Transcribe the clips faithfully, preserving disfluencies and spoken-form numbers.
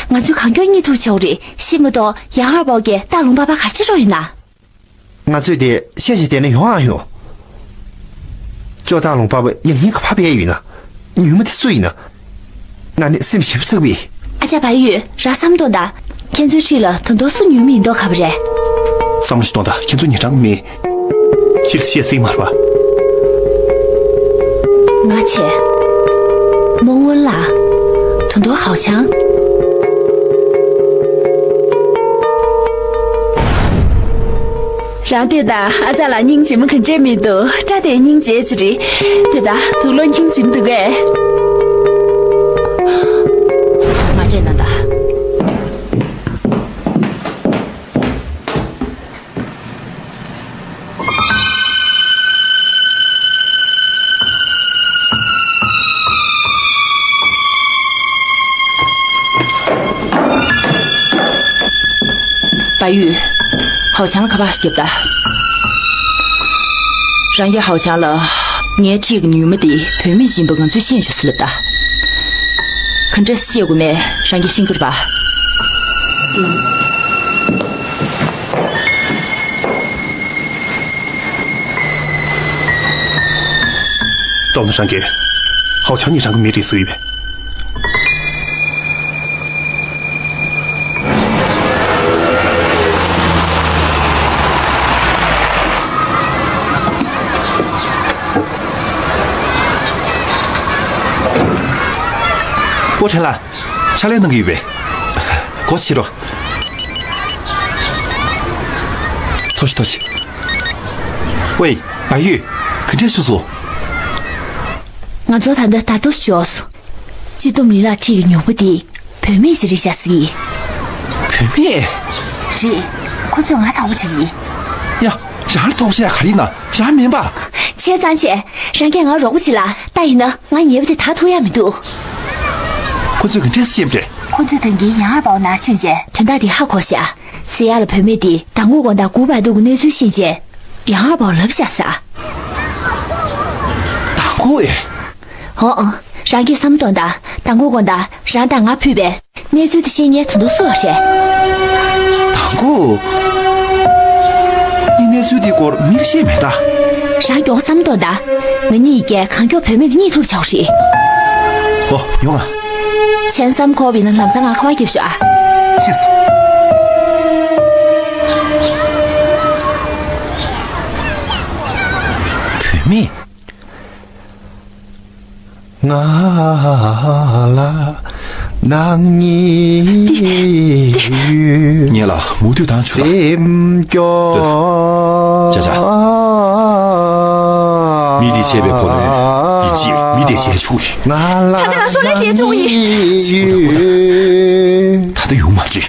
ང་ཚོས་གང་མགྱོགས་རྙེད་ཐུབ་བྱའོ་རེད། ཤི་མ་གཏོགས་ཡང་ཨར་པའོ་གིས་སྟག་ལུང་པ་པ་ག་རེ་བྱེད་རོགས་ཡོད་ན། ང་ཚོས་དེ་བཤད་བྱས་བསྡད་ན་ཡོང་ཨ་ཡོང་། ཅོ་སྟག་ལུང་པ་པ་ཡང་སྙིང་ག་ཕ་བས་ཡིན་ན། ཉུལ་མ་དེ་སུ་ཡིན་ན། ང་ནི་སེམས་ཞེ་པོ་ཚ་གི་བས། ཨ་ཅག་བལ་ཡུས། རང་བསམ་གཏོང་དང་། ཁྱེད་ཚོའི་འཁྲིས་ལ་ད་དུང་སུ་ཉུལ་མི་ཡིན་མདོག་ཁ་པོ་རེད། བསམ་བློ་ཞིག་གཏོང་དང་། ཁྱེད་ཚོ་ཉེ་དྲང་མེད། ཅིག་བཤད་སྲིད་མ་རེད་པ། ང་བྱས། མོ་ཝུན་ལགས། ད་དུང་ཧའོ་ཆང་། རང་ལྟོས་དང་། ཨ་ཅག་ལགས་སྙིང་རྗེ་མོ་ག་འདྲས་མི་འདུག་སྐྲ་དེ་སྙིང་རྗེ་ཅིག་རེད། ལྟོས་དང་། དུག་ལོག་སྙིང་རྗེ་མོ་འདུག་གས། མ་སྤྲད་ན་ད། བལ་ཡུས། ཧའོ་ཆང་ལ་ཁ་པར་ཞིག་རྒྱོབ་དང་། རང་གིས་ཧའོ་ཆང་ལ། ངའི་འཁྲིས་ཀྱི་ཉུལ་མ་དེ་བུད་མེད་ཡིན་པ་ང་ཚོས་ཤེས་བྱུང་ཟེར་ལབ་དང་། ག་འདྲས་བཤད་དགོས་མེད་རང་གིས་ཤེས་ཀྱི་རེད་པ། སྟོབས་ན་རང་གིས་ཧའོ་ཆང་ཉིད་རང་གི་མི་རེད་ཟེར་ཡོད་པས། པོ་ཁྲེན་ལགས། ཕྱག་ལས་གནང་གི་ཡོད་པས། སྒོ་ཕྱེ་རོགས། ཐུགས་རྗེ་ཆེ། ཐུགས་རྗེ་ཆེ། ཝེ། བལ་ཡུས། ག་འདྲས་བྱུང་སོང་། ང་ཚོ་ད་ལྟ་ད་དུང་འབྱོར་སོང་། སྤྱི་བསྡོམས་ལི་ལགས་འཁྲིས་ཀྱི་ཉུལ་མ་དེ་བུད་མེད་ཅིག་རེད་ཤག་ཟེར་གྱི། བུད་མེད། རེད། ཁོ་ཚོས་ང་དོགས་པ་བྱེད་ཀྱི་ཡིན། ཡ། རང་ལ་དོགས་པ་བྱེད་ཡ་ག་རེ་ཡིན་ན། རང་མིན་པ། བྱས་ཙང་བྱས། རང་གིས་ང་རོགས་པ་བྱེད་ལ། ད་ཡིན་ན་ང་ཉེས་པ་དེ་དག་ཐུབ་ཡ་མི་འདུག་ཁོ་ཚོས་ག་འདྲས་སེམས་ཏེ། ཁོ་ཚོས་ད་གིན་ཡང་ཨར་པའོ་ནར་ཕྱིན་རྗེས་དོན་དག་དེ་ཧ་གོ་ཤག་ཟེར་ཡ་ལ་བུད་མེད་དེ་དང་གོ་དགོང་དག་གུ་བར་དུ་གི་གནས་ཚུལ་ཤེས་རྗེས་ཡང་ཨར་པའོ་ལབ་ཤག་ཟེར། དང་གོ་ཨེ། ཨོ་ཨོ། རང་གིས་བསམ་བློ་གཏོང་དང་། དང་གོ་དགོང་དག་རང་དང་ང་ཕུད་པས། གནས་ཚུལ་དེ་ཤེས་མཁན་ད་དུང་སུ་ལ་རེད། དང་པོ། ངས་གནས་ཚུལ་དེའི་སྐོར་མིར་བཤད་མེད་ད། རང་མགྱོགས་བསམ་བློ་གཏོང་དང་། ང་གཉིས་ཀྱིས་གང་མགྱོགས་བུད་མེད་དེ་རྙེད་ཐུབ་བྱའོ་རེད། ཨོ། ཡོང་ང་། བྱས་ཙང་ཁོ་བོས་ན་ལམ་སང་ང་ཁ་པར་རྒྱོབ་ཤོག་ཨ། ཤེས་སོང་། བུད་མེད། ང་ལ་ནང་ཉིད་ངས་ལ་མུ་མཐུད་བཏང་ཆོག་ད། སེམས་སྐྱོ། ཅ་ཅ། མི་འདི་བྱས་པའི་ཕོ་ལོན་ཡིད་ཆེས་མི་དེ་བྱས་ཆོག་རེད། ང་ལ་ད་ལྟ་ང་སོ་ལས་བྱས་ཆོག་ཡིན། ད་ལྟ་ཡོང་མ་རེད།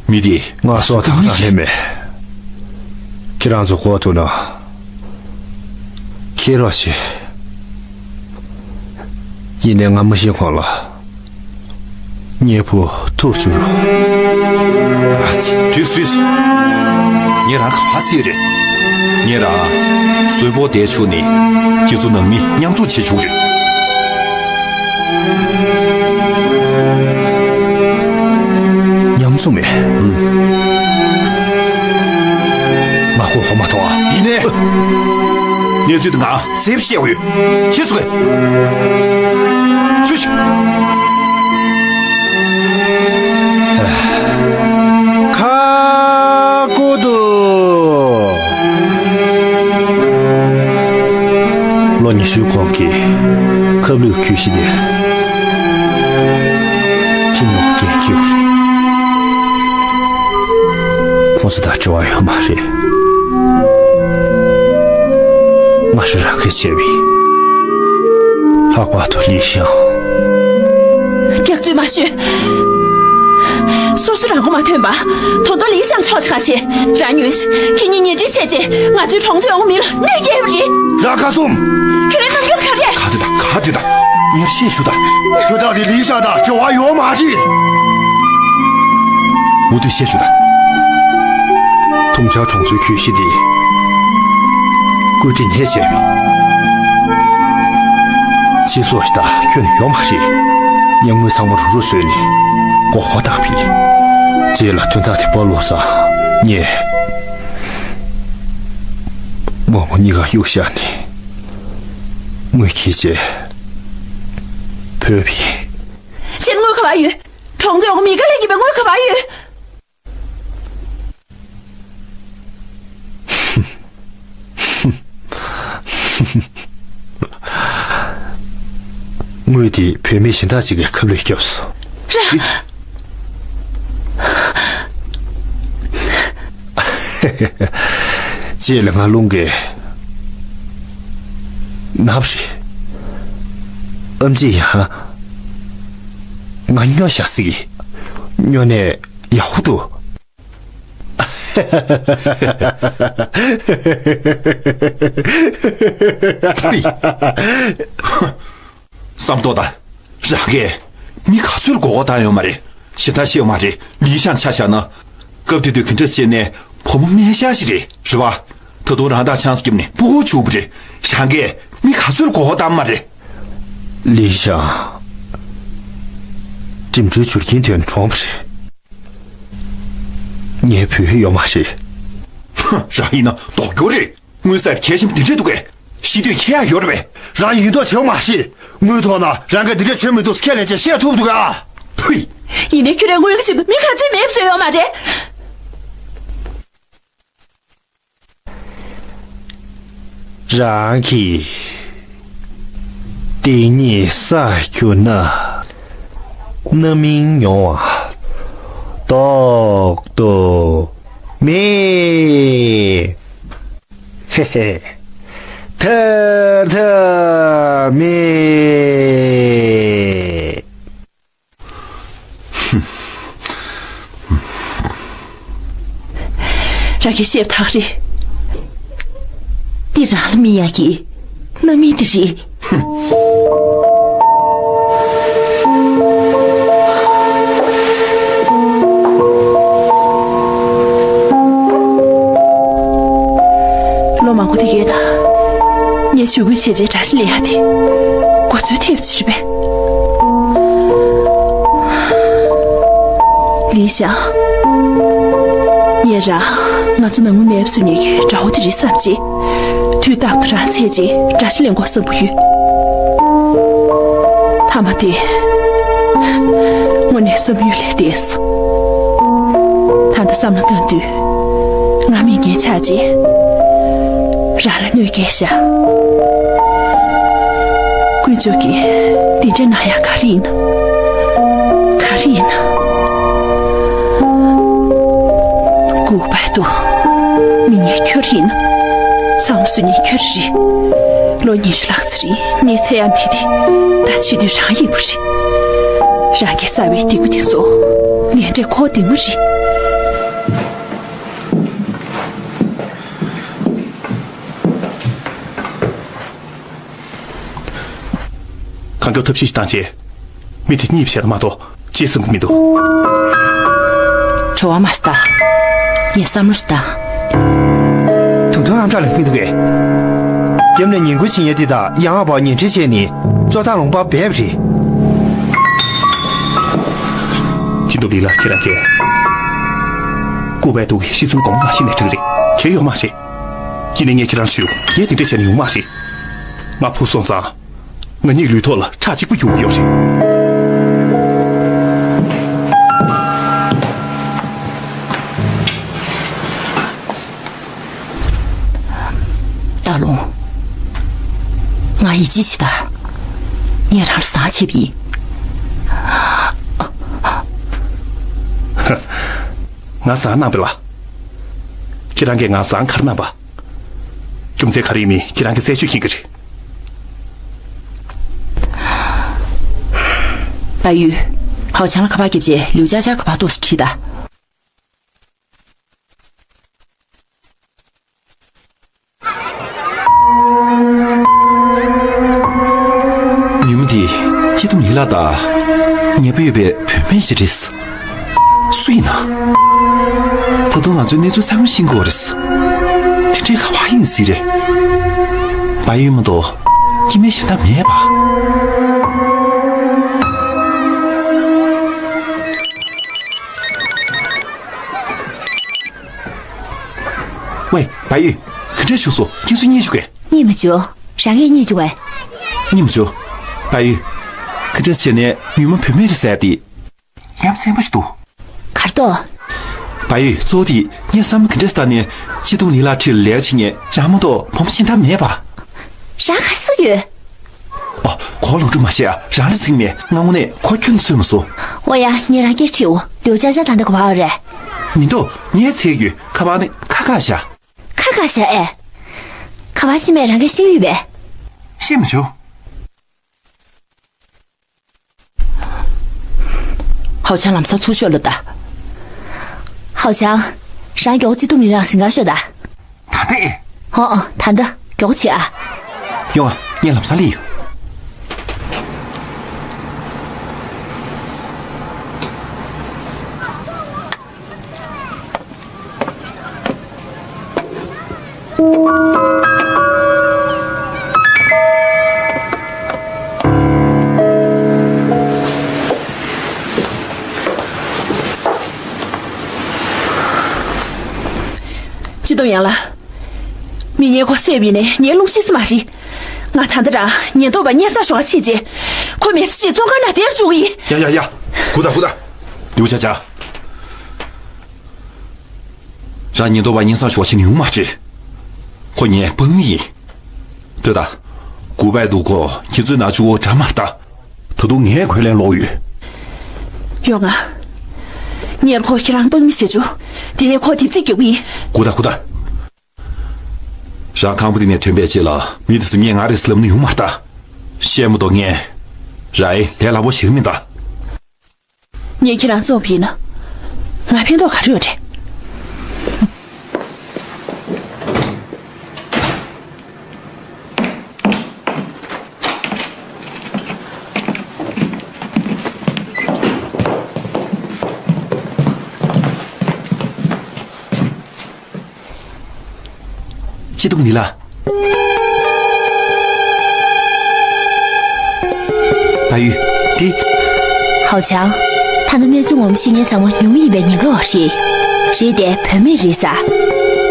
མི་དེ་ང་སོ་ཐག་རིང་ལས་མེད། ཁྱེད་རང་ཚོ་གོ་ཐུབ་ན་ཁྱེད་རོགས་བྱེད། ཡིན་ནའི་ང་མ་ཤི་གོང་ལ་ཉེ་ཕུ་ཐུག་བཅུག་རོགས། ཨ་ཙི། དུས་སུས། ངས་རང་ག་པར་ཟེར་རེད། ངས་རང་གཟུགས་པོ་བསྡད་ཆོག་ནི། ཁྱེད་ཚོ་ནང་མི་མཉམ་འཛོམས་བྱེད་ཆོག་རེད། མཉམ་འཛོམས་མེད། ཨུམ། ང་ཁོ་ཧོ་མ་མཐོང་ཨ། ཡིན་ནའི། གནས་ཚུལ་དེ་ང་གསལ་པོ་བཤད་དགོས། ཤེས་སོང་ངས། ཤུ་ཤུ། ཁ་ཀོ་ཏུ། ལོ་ཉི་ཤུའི་གོང་གི་ཁབ་ལུད་གྱོད་གཞི་དེ་ཁྱིམ་ལོག་འགན་འཁྱེར་དགོས་རེད། ཁོང་ཚོ་དང་འབྲེལ་བ་ཡོད་མ་རེད། ང་རང་རང་གིས་བྱས་པ་ཡིན། ལྷག་པར་དུ་ལི་ཤང་། སྐྱག་རྫུན་མ་ཤོད། སོ་སོ་རང་མགོ་མ་ཐོན་པ། ད་དུང་ལི་ཤང་ཕྱོགས་ཆགས་བྱེད། རང་ཉོན། ཁྱེད་གཉིས་ཉེ་འབྲེལ་བྱས་རྗེས་ང་ཚོའི་གྲོང་ཚོའི་འོག་མི་ལ་གནོད་སྐྱེལ་བ་རེད། རང་ཁ་སུམ། ཁྱོད་རང་རྣམ་འགྱུར་ག་རེ། ག་དུས་དང་ག་དུས་དང་། ངས་བཤད་ཞུ་དང་། ཁྱོད་དང་དེ་ལི་ཤང་དང་འབྲེལ་བ་ཡོད་མ་རེད། མུ་མཐུད་བཤད་ཞུ་དང་། ཐུང་ཆར་གྲོང་ཚོའི་གྱོད་གཞི་དེ་བཀོད་སྒྲིག་ངས་བྱས་པས། ཕྱི་སོ་ཞིག་དང་ཁྱོན་ནས་ཡོད་མ་རེད། ཉམས་མྱོང་ཚང་མ་རུ་རུ་བཟོས་ནས། མགོ་སྐོར་བཏང་བས། རྗེས་ལ་དོན་དག་དེ་སྤོ་ལོ་ས་ངས་རྨོ་མོ་གཉིས་ཀ་གཡུག་བཞག་ནས་དངུལ་ཁྱེར་བྱས་བུད་པས། གཞན་དངུལ་ག་པར་ཡོད། གྲོང་ཚོའི་འོག་མི་དགའ་ལས་ཀྱི་པའི་དངུལ་ག་པར་ཡོད། དངུལ་དེ་བུད་མེད་གཞན་དག་ཅིག་གི་ཁབ་ལ་བསྐྱབས་སོང་། རེད། རྗེས་ལ་ང་རླུང་གིས་ནབ་རེད། ཨམ་ཆི་ཡང་ང་སྨྱོ་བཞག་སྲིད། སྨྱོ་ནས་ཡག་པོ་འདུག། བསམ་རྡོ་ད། རང་གིས་མི་ག་ཚོད་མགོ་སྐོར་བཏང་ཡོད་མ་རེད། གཞན་དག་ཤེས་ཡོད་མ་རེད། ལི་ཞང་ཆ་བཞག་ན། སྐབས་དེ་དུས་ག་འདྲ་བྱས་ནས་བུ་མོ་སྨད་ཤག་ཞིག་རེད། རེད་བ། ད་དུང་རང་ཐག་ཆང་བརྒྱབ་ནས་སྤུ་གུ་བྱུག་པ་རེད། རང་གིས་མི་ག་ཚོད་མགོ་སྐོར་བཏང་མ་རེད། ལི་ཞང་། འགྲིམ་འགྲུལ་བྱུར་རྐྱེན་ཐོན་གྲོངས་པ་རེད། ངའི་བུ་ཡོད་མ་རེད། ཧ། རང་ཡིན་ན་ལྡོག་རྒྱུ་རེད། དངུལ་ཟེར་གལ་ཆེན་པོ་འདི་འདྲས་འདུག་གས། ཤི་དུས་ཁྱེད་ཡག་ཡོད་རེད་པས། རང་ཡིན་མདོག་བྱེད་མ་ཤེས། དངུལ་ཐོག་ན་རང་གིས་འདི་འདྲས་བྱེད་མི་འདུག་ཁས་ལེན་བྱས་བཤད་ཐུབ་འདུག་གས། ཨ། ཕུས། ཡིན་ནའི་ཁྱོད་རའི་དངུལ་གྱི་ཆེད་དུ་མི་ག་ཚོད་མེད་བཟོས་ཡོད་མ་རེད། རང་གིས་དེ་ཉིད་བསགས་གྱུར་ན། རྣམ་སྨིན་མྱོང་བ་ལྡོག་ཏུ་མེད། ཧེ་ཧེ། ཐར་ཐབས་མེད། རང་གིས་བཤད་པ་དག་རེད། འདི་རང་ལ་སྨིན་ཡག་གི་རྣམ་སྨིན་དེ་རེད། ལོ་མང་པོ་དེ་གའི་ད། ངས་ཞུ་སྐུལ་བྱས་རྗེས་དགྲ་ཤ་ལེན་ཡག་དེ། གོ་ཚོད་ཐེབས་ཅིག་རེད་པས། ལི་ཞང་། ངས་རང་ང་ཚོ་ནང་མི་མེད་པ་བཟོ་མཁན་གྱི་དགྲ་བོ་དེ་རེད་བསམ་བྱས། དུས་རྟག་ཏུ་རང་འཚོལ་བྱས་དགྲ་ཤ་ལེན་དགོས་བསམ་གྱི་ཡོད། མཐའ་མ་དེ། དངོས་གནས་བསམ་ཡུལ་ལས་འདས་སོང་། ད་ལྟ་བསམ་བློ་བཏང་དུས། ང་མི་ངན་ཆགས་རྗེས། རང་ལ་གནོད་སྐྱེལ་བཞག། དཀོན་མཆོག་གིས་འདི་འདྲའི་ན་ཡག་ག་རེ་ཡིན་ན། ག་རེ་ཡིན་ན། ལྐུགས་པར་དུ། མི་ངན་ཁྱོད་ཡིན་ན། བསམ་བློ་བཟོ་མཁན་ཁྱོད་རེད། ལོ་ཉི་ཤུ་ལྷག་ཙམ་རིང་ངས་འཚོ་ཡག་མི་དེ་ད་བྱེད་དུས་རང་ཡིན་པ་རེད། རང་གིས་བསགས་པའི་སྡིག་པ་དེ་ཚོ་ངས་འདྲེན་ཁོ་སྡིག་མ་རེད། གང་མགྱོགས་ཐབས་ཤེས་ཤིག་བཏང་བྱས། མི་དེ་གཉིད་བྱས་ན་མ་གཏོགས་ཅི་བསམ་གྱི་མི་འདུག། བྲོ་བ་མ་ཞིག་ད། ངས་བསམ་བློ་ཞིག་ད། དུང་དུང་ཨམ་ཅོག་ལ་མི་འདུག་གས། རྒྱབ་ནས་ཉན་ཁུལ་བྱེད་མཁན་དེ་དག་ཡང་ཨ་ཕར་ཉན་ཁྲིད་བྱས་ནས་ཅོ་ཐང་ལུང་པར་སྦས་པ་རེད། སྐྱིད་སྡུག་ལི་ལ་ཁྱེད་རང་གིས། ལྐུགས་པའི་དུག་གིས་ཤི་གསོན་གོང་མ་ཤི་ནས་དྲག་རེད། གལ་ཡོད་མ་རེད། ཡིན་ནའི་ངས་ཁྱེད་རང་ཞུ། ངས་དེ་འདྲ་བྱས་ནས་ཡོང་མ་རེད། ང་འཕུར་སོང་ཙང་། ང་གཉིས་ལུས་ཐོག་ལ་ཁྲག་གཅིག་པ་རྒྱུག་གི་ཡོད་རེད། སྟག་ལུང་། ང་ཡིད་ཆེས་བྱེད་ད། ངས་རང་ལ་བཟང་བྱས་པ་ཡིན། ང་བཟང་གནང་བ་ལ། ཁྱེད་རང་གིས་ང་བཟང་ག་རེ་གནང་བ། རྒྱུ་མཚན་ག་རེ་ཡིན་མིན་ཁྱེད་རང་གིས་རྩད་གཅོད་ཤེས་ཀྱི་རེད། བལ་ཡུལ། ཧའོ་ཆང་ལ་ཁ་པར་བརྒྱབ་རྗེས་ལུས་ཅག་ཅག་ག་པར་འདུག་ཟེར་དྲིས་དང་། ཉིན་མོ་འདི་སྐྱིད་སྡུག་ལི་ལ་དང་ཉེ་པོ་ཡོད་པའི་བུད་མེད་ཞིག་རེད། སུ་ཡིན་ན། ད་དུང་ང་ཚོའི་གནས་ཚུལ་ཚང་མ་ཤེས་ཀྱི་ཡོད་རེད། དེ་འདྲའི་ག་པར་ཡིན་སྲིད་རེད། བལ་ཡུལ་མ་གཏོགས་སྐྱེ་དམན་གཞན་དག་མེད་པ། ཨ་ཡོད། ག་འདྲ་བྱུང་སོང་། ཁྱེད་ཚོས་རྙེད་བྱུང་གས། རྙེད་མ་བྱུང་། རང་གིས་རྙེད་བྱུང་ངས། རྙེད་མ་བྱུང་། ཨ་ཡོད། ག་འདྲ་བྱས་ནས་ཉུལ་མ་བུད་མེད་རེད་ཟེར་ཏེ། ཡ་མཚན་པོ་ཞིག་འདུག་གར་ཏོ། བ་ཡོད། གཙོ་བོ་དེ་ངས་བསམ་བློ་ག་འདྲ་བཏང་ནས་སྐྱིད་སྡུག་ལི་ལགས་འཁྲིས་ལ་ལས་བྱེད་མཁན་རང་མ་གཏོགས་བུ་མོ་གཞན་དག་མེད་པ། རང་གར་སུ་ཡོད། ཨོ། ཁོ་ལོ་འགྲོ་མ་ཤེས་ཨ། རང་ལ་ཟིན་མེད། ང་དངོས་གནས་ཁོ་ཁྱོན་ནས་བཟོད་མ་སོང་། ཨོ་ཡ། ངས་རང་སྐད་ཁྲིད་འོ། ལིའུ་ཅཱ་ཅཱ་ད་ལྟ་ག་པར་རེད། མི་འདུག་ངས་འཚོལ་ཡོད། ཁ་པར་ནི་ཁ་བཀག་བཞག་ཁ་བཀག་བཞག་ཨེ། ག་པར་ཕྱིན་མེད་རང་གིས་ཤེས་ཡོད་པས། ཤེས་མ་བྱུང་། ཧའོ་ཆང་ལམ་སང་ཚུར་ཤོག་ལབ་ད། ཧའོ་ཆང་། རང་མགྱོགས་སྐྱིད་སྡུག་ལི་ལགས་ཟིན་གར་ཤོག་ད། ད་ལྟ་ཨེ། ཧོ་ཨ། ད་ལྟ་མགྱོགས་བྱེད་ཨ། ཡོང་ཨ། ངས་ལམ་སང་སླེབས་ཡོང་། སྐྱིད་སྡུག་ཡང་ལ། མི་ངས་ཁོ་བསད་པ་ཡིན་ནའི་ངའི་རླུང་ཤི་ས་མ་རེད། ང་ད་ལྟ་རང་ཉེན་རྟོག་པ་སྙན་སེང་ཞུ་ག་ཕྱིན་རྗེས། ཁོ་མི་ཚེ་གཅིག་བཙོན་ཁང་ནང་བསྡད་འཇུག་གི་ཡིན། ཡ་ཡ་ཡ། སྒུག་ད་སྒུག་ད། ལིའུ་ཅཱ་ཅཱ། རང་ཉེན་རྟོག་པ་སྙན་སེང་ཞུ་བ་ཕྱིན་ནས་ཡོང་མ་རེད། ཁོ་ངའི་དཔང་མི་ཡིན། ལྟོས་དང་། གུ་པའི་འདུག་གོ། ཁྱེད་ཚོའི་ནང་གཅིག་པོ་འདྲ་མ་རེད་ད། ད་དུང་ངས་ཁོའི་ལན་སློག་ཡོད། ཡོང་ང་། ངས་ཁོ་ཁྱེད་རང་དཔང་མི་བྱེད་བཅུག་དེ་ནས་ཁོ་དེབ་རྩིས་རྒྱག་གི་ཡིན། སྒུག་ད་སྒུག་ད། རང་ཁང་པ་འདི་ནས་ཐོན་པའི་རྗེས་ལ་མི་དེ་ཚོས་ངས་ང་རེད་ཟེར་ལབ་ནི་ཡོང་མ་རེད་ད། བཤད་མ་གཏོགས་ངས་རང་ལས་སླ་པོ་ཞིག་མིན་ད། ངས་ཁྱེད་རང་བཙོངས་པ་ཡིན་ན། ང་ཕན་ཐོགས་ག་རེ་ཡོད་རེད། སྐྱིད་སྡུག་ལི་ལགས། བ་ཡུས། འདི། ཧའོ་ཆང་། ད་ལྟ་གནས་ཚུལ་ངོ་མ་ཤེས་མཁན་ཚང་མ་ཉུང་མི་ཡིན་པའི་ཉེན་ཁ་འོག་རེད། རེད་དེ་བུད་མེད་རེད་ཟེར།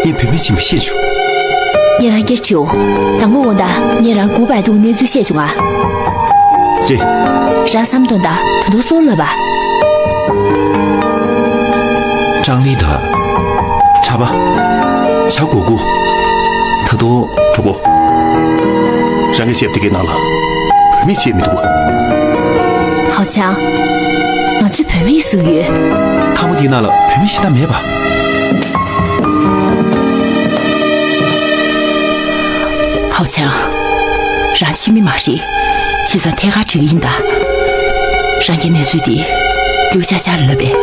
ངས་བུད་མེད་ཡིན་པ་ཤེས་བྱུང་། ངས་རང་སྐྱར་དྲིའོ། དང་པོ་དགོངས་དག་ངས་རང་སྒུག་པའི་འདུག་གནས་ཚུལ་བཤད་བྱུང་ང་། རེད། རང་བསམ་དོན་དག་ད་དུང་གསུང་ལབ་པ། ཀྲང་ལི་དང་། གྲྭ་པ། བྱ་གོ་གུ། ད་དུང་གྲོགས་པོ། རང་གི་ཞབས་དེ་གའི་ནང་ལ་བུད་མེད་ཅིག་མི་འདུག་ཧའོ་ཆང་། ང་ཚོས་བུད་མེད་བཟོས་ཡོད། ཁང་པ་འདིའི་ནང་ལ་བུད་མེད་གཞན་དག་མེད་པ། ཧའོ་ཆང་། རང་ཕྱི་མི་མ་རེད། བྱས་ཙང་ཐད་ཀར་དྲི་གི་ཡིན་ད། རང་གི་གནས་ཚུལ་འདི་ལིའུ་ཅཱ་ཅཱ་ལ་ལབ་པས།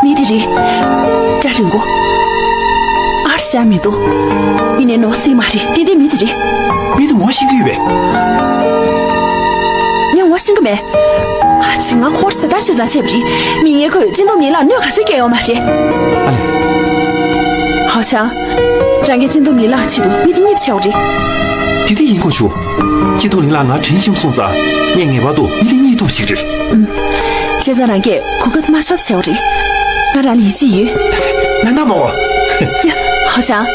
མི་དེ་རེད། སྐྲ་རིང་པོ། ཨར་ཤ་མི་འདུག་ཡིན་ནའི་ནོར་སྲིད་མ་རེད། དེ་དེ་མི་དེ་རེད། མི་དེ་ངོ་ཤེས་ཀྱི་ཡོད་པས། ངས་ངོ་ཤེས་ཀྱི་མེད། ཨ་ཙི། ང་ཁོར་ཟེར་ལྟ་ཞུ་ཙང་བྱས་པ་རེད། མི་ངས་ཁོས་སྐྱིད་སྡུག་མི་ལ་གནོད་ག་ཚོད་སྐྱེལ་ཡོད་མ་རེད། ཨ་ལེ། ཧའོ་ཆང་། རང་གིས་སྐྱིད་སྡུག་མི་ལག་ཆེད་དུ་མི་དེ་གཉིས་བྱའོ་རེད། དེ་དེ་ཡིན་དགོས་བྱུང་། སྐྱིད་སྡུག་མི་ལག་ང་དྲན་ཤེས་སོང་ཙང་ངས་ངེས་པར་དུ་མི་དེ་གཉིས་ཐུབ་ཞིག་རེད། ཨུམ། བྱས་ཙང་རང་གིས་གོ་སྐབས་མ་ཤོར་བྱའོ་རེད། ང་རང་ལ་ཡིད་ཆེས་ཡོད། མེད་ན་མོ། ཡ། ཧའོ་ཆང་།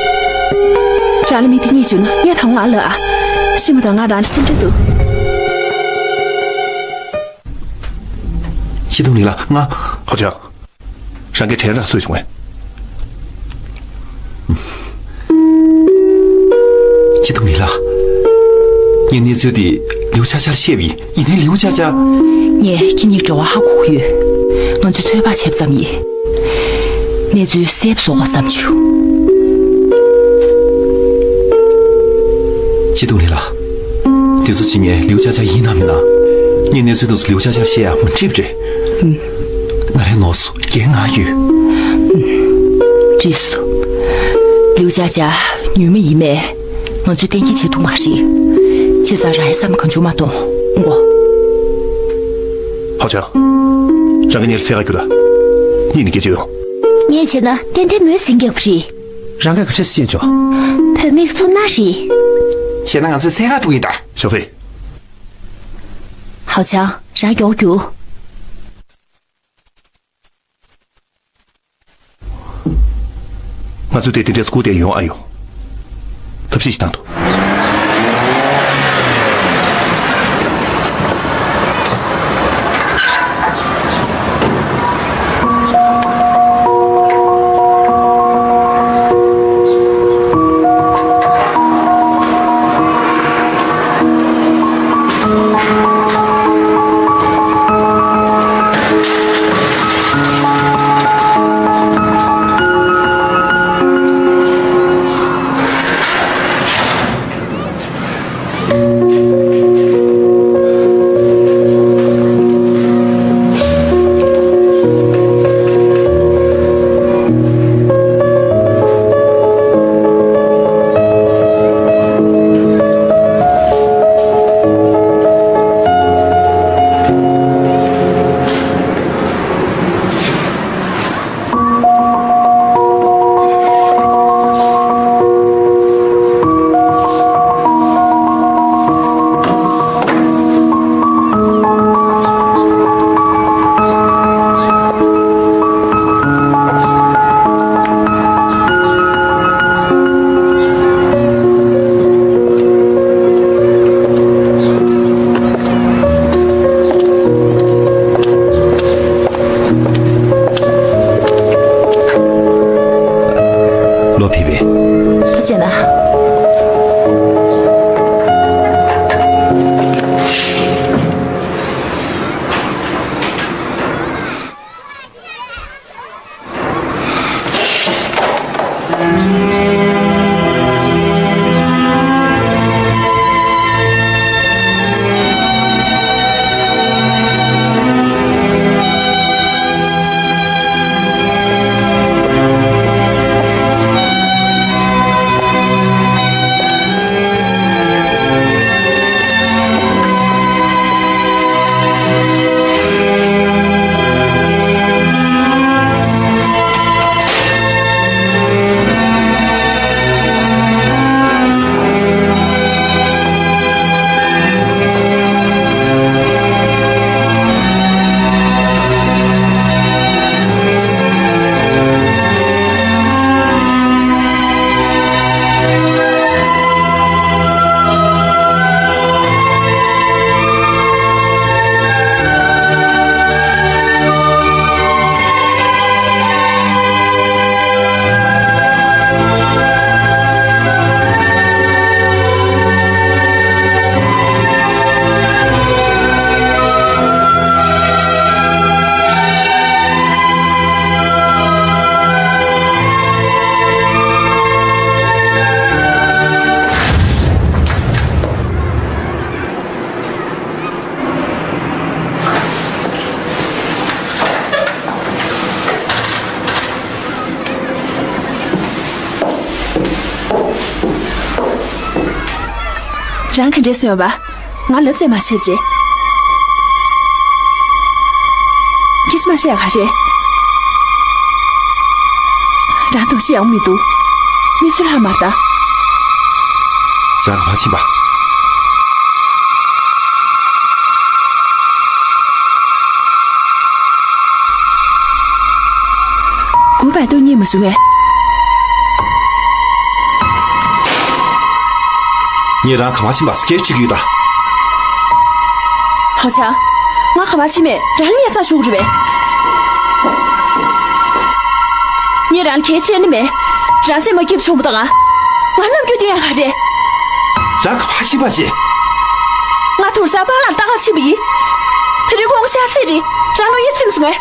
རང་ལ་མི་དེ་གཉིས་བྱུང་ན་ངས་དང་ང་ལ་ཨ། ཤི་མ་དང་ང་རང་ལ་སེམས་ཁྲལ་འདུག་སྐྱིད་སྡུག་མི་ལག་ང་། ཧའོ་ཆང་། རང་གི་དྲན་རང་གསོས་བྱུང་བས། སྐྱིད་སྡུག་མི་ལག་ངས་གནས་ཚུལ་འདི་ལིའུ་ཅཱ་ཅཱར་བཤད་པ་ཡིན། ཡིན་ནའི་ལིའུ་ཅཱ་ཅཱ། ངས་ཁྱེད་གཉིས་འབྲེལ་བ་ཧ་གོ་གི་ཡོད། ང་ཚོས་ཚོད་དཔག་བྱས་པ་ཙམ་ཡིན། གནས་ཚུལ་གསལ་པོ་བཟོ་དགོས་བསམ་བྱུང་། སྐྱིད་སྡུག་མི་ལག་དེ་ཚོ་བྱེད་མཁན་ལིའུ་ཅཱ་ཅཱ་ཡིན་ནམ་མིན་ན། ངས་གནས་ཚུལ་དེ་ཚོ་ལིའུ་ཅཱ་ཅཱར་བཤད་ཡ་མ་འགྲིག་པ་རེད། ང་རང་ནོར་སོང་། རྒན་ང་ཡོད། འགྲིག་སོང་། ལིའུ་ཅཱ་ཅཱ་ཉུལ་མ་ཡིན་མེད། ང་ཚོས་གཏན་འཁེལ་བྱེད་ཐུབ་མ་རེད། བྱས་ཙང་རང་ཡང་བསམ་གང་བྱུང་མ་གཏོང་། ཨང་གོ། ཧའོ་ཆང་། རང་གི་གཉེར་ཚད་ག་རྒྱུ་ད། གཉིས་ནི་སྐད་ཆ་ཡོང་། ངས་བྱས་ན་ཏན་ཏན་མོས་ཟིན་རྒྱག་པ་རེད། རང་ག་ག་ཁྲེ་སི་ཅན་ཆོ། བུད་མེད་ཚོ་ན་རེད། བྱས་ན་ང་ཚོས་ཚད་ག་ཐུག་ཡིན་ད། ཞོགས་ཕེ། ཨོ་ཅག་རང་མགྱོགས་རྒྱུགས། ང་ཚོ་དེ་དེ་འདྲས་སྐུ་དེ་ཡོང་ཨ་ཡོང་། ཐབས་ཤེས་ཤིག་བཏང་ཐུབ། ལོ་ཕི་བེ། ད་བྱས་ན། རང་ག་འདྲས་སོང་ཡོད་པ། ང་ལབ་ཙམ་མ་བྱེད་ཅེས། ཁྱེད་ཀྱིས་མ་བཤད་ཡ་ག་རེ། རང་དོགས་གཞི་ཡང་མི་འདུག་གནས་ཚུལ་ལྷག་མ་ལྟ། རང་ག་པར་ཕྱིན་པ། གུས་པ་སྟོན་ཉན་མ་བྱུང་ངས། ངས་རང་ག་པར་ཕྱིན་པ་སྐད་ཆ་གཅིག་ཡོད་ད། ཧོ་ཆ། ང་ག་པར་ཕྱིན་མེད། རང་ལ་ཉེས་ས་ཞུགས་རེད་པས། ངས་རང་གལ་ཆེ་ནི་མེད། རང་སེམས་མ་སྐྱིད་བྱུང་བ་དང་། ང་རྣམ་འགྱུར་བསྟན་ཡ་ག་རེད། རང་ག་པར་ཕྱིན་པ་བྱེད། ང་དུར་སའི་སྤང་ལ་ལྟ་ག་ཕྱིན་པ་ཡིན། དེ་རིང་ཁོང་ཤ་ཚིག་རེད། རང་ལོ་ཡིད་ཚིམ་སོང་ངས། ང་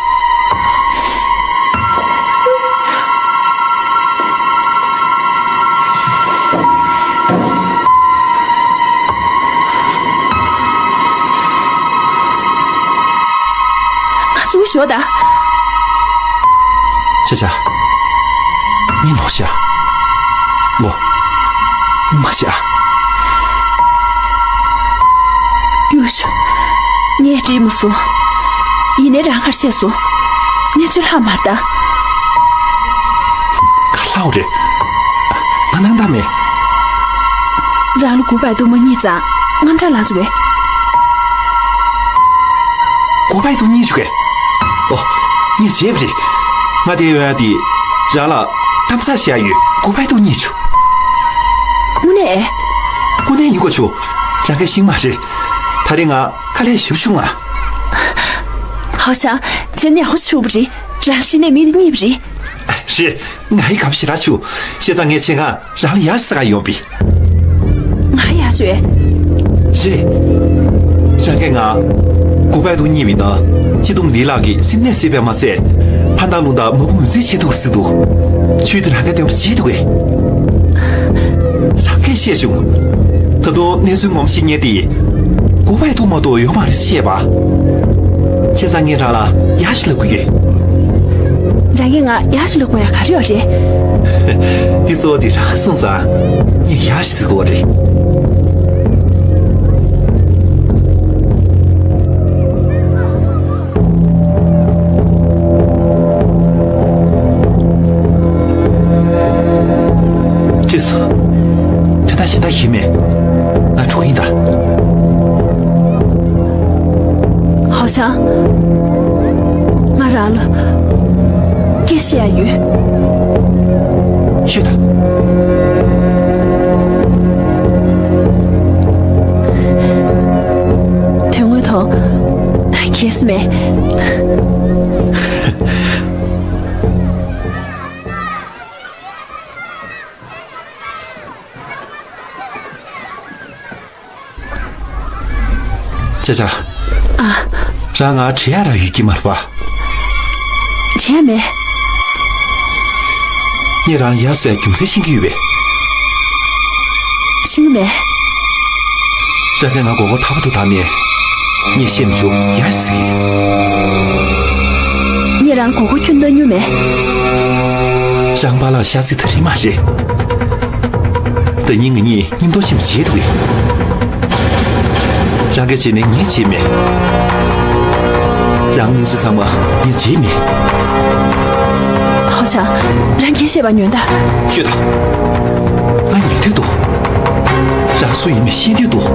ཚུར་ཤོག་ད། ཆ་ཆ། ངས་ནོར་ཤག་ལོ། མ་བྱེད་ཨ། གཡུ་ཤོ། ངས་འགྲིག་མ་སོང་། ཡིན་ནའི་རང་གར་བཤད་སོང་། གནས་ཚུལ་ལྷག་མར་ལྟ། ག་ལྷག་རེད། ང་སྣང་དག་མེད། རང་ལ་གུས་པ་འདུག་མ་རྙེད་ཙང་དངངས་སྐྲག་ལངས་བྱུང་བས། གོ་པའི་ཐོག་གཉིས་བྱུགས་གས། ཨོ། ངས་བྱས་པ་རེད། ང་དེ་ཡོང་ཡ་དེ། རང་ལ་གཏམ་ཚ་བཤད་ཡ་ཡོད། གོ་པའི་ཐོག་གཉིས་བྱུགས། དངོས་གནས། དངོས་གནས་ཡིན་གོ་ཆུ། རང་གི་ཤིང་མ་རེད། ད་རེས་ང་དཀའ་ལས་ཞེ་པོ་བྱུང་ང་། ཧའོ་ཆང་། བྱས་ན་ཡག་པོ་བྱུང་བ་རེད། རང་ཤི་ནས་མི་དེ་རྙེད་པ་རེད། རེད། ང་ཡི་གམ་ཞེ་དྲག་བྱུང་། བྱས་ཙང་ངས་ཆེད་མངགས་རང་ལ་ཡར་ཟེར་ག་ཡོང་པས། ང་ཡར་བྱོས། རེད། རང་གིས་ང་གོ་པའི་ཐོག་གཉིས་པའི་ནང་སྐྱིད་སྡུག་ལི་ལགས་ཀྱི་སེམས་ནད་སེལ་བས་མ་ཚད། ཕ་མདའ་རླུང་རྟ་མ་བུ་ངོས་འཛིན་བྱེད་ཐུབ་ཟེར་འདུག་ཆུའི་དེ་རང་གིས་འདོན་པ་བྱེད་འདུག་གས། རང་གིས་བཤད་བྱུང་། ད་དུང་གནས་ཚུལ་ངོ་མ་ཤེས་མཁན་དེ། གོ་པའི་ཐོག་མ་གཏོགས་ཡོད་མ་རེད་ཤེས་པ། བྱས་ཙང་ངས་རང་ལ་ཡར་ཞིག་ལབ་དགོས་ཀྱི། རང་གིས་ང་ཡར་ཞིག་ལབ་དགོས་ཡ་ག་རེ་ཡོད་རེད། འདི་གཙོ་བོ་འདི་རང་གསུངས་ཙང་ངས་ཡར་ཞིག་ཟེར་དགོས་རེད། ཅི་སོ། དེ་ད་ཞེ་ད་ཡིན་མེད། ང་འགྲོ་གི་ཡིན་ད། ཧའོ་ཆང་། ང་རང་ལ་སྐད་བཤད་ཡ་ཡོད། ཤོད་ད། དོན་དངོས་ཐོག་གལ་སྲིད་མེད། ཅ་ཅ། ཨ། རང་ང་དྲི་ཡ་ར་ཡོད་ཀྱི་མ་རེད་པ། དྲི་ཡ་མེད། ངས་རང་ཡ་ཟེར་རྒྱུ་མཚན་ཤེས་ཀྱི་ཡོད་པས། ཤེས་ཀྱི་མེད། རང་གིས་ང་མགོ་སྐོར་ཐག་པ་དུ་བཏང་ནས། ངས་བཤད་མི་ཆོག་ཡ་ཟེར་གི། ངས་རང་མགོ་སྐོར་ཁྱོན་བཏང་མྱོང་མེད། རང་པཱ་ལགས་ཤ་ཚིག་ད་རེས་མ་རེད། ད་ཉིན་ང་གཉིས་མཉམ་དུ་ཕྱིན་བྱེད་དུ་ཡིན། རང་གིས་བྱས་ནས་ངས་བྱས་མེད། རང་གནས་ཚུལ་ཚང་མ་ངས་བྱས་མེད། ཧའོ་ཆང་། རང་གིས་བཤད་པ་ཉོན་ད། ཤོད་ད། ང་ཉན་འདོད་འདུག་རང་སུ་ཡིན་མིན་ཤེས་འདོད་འདུག་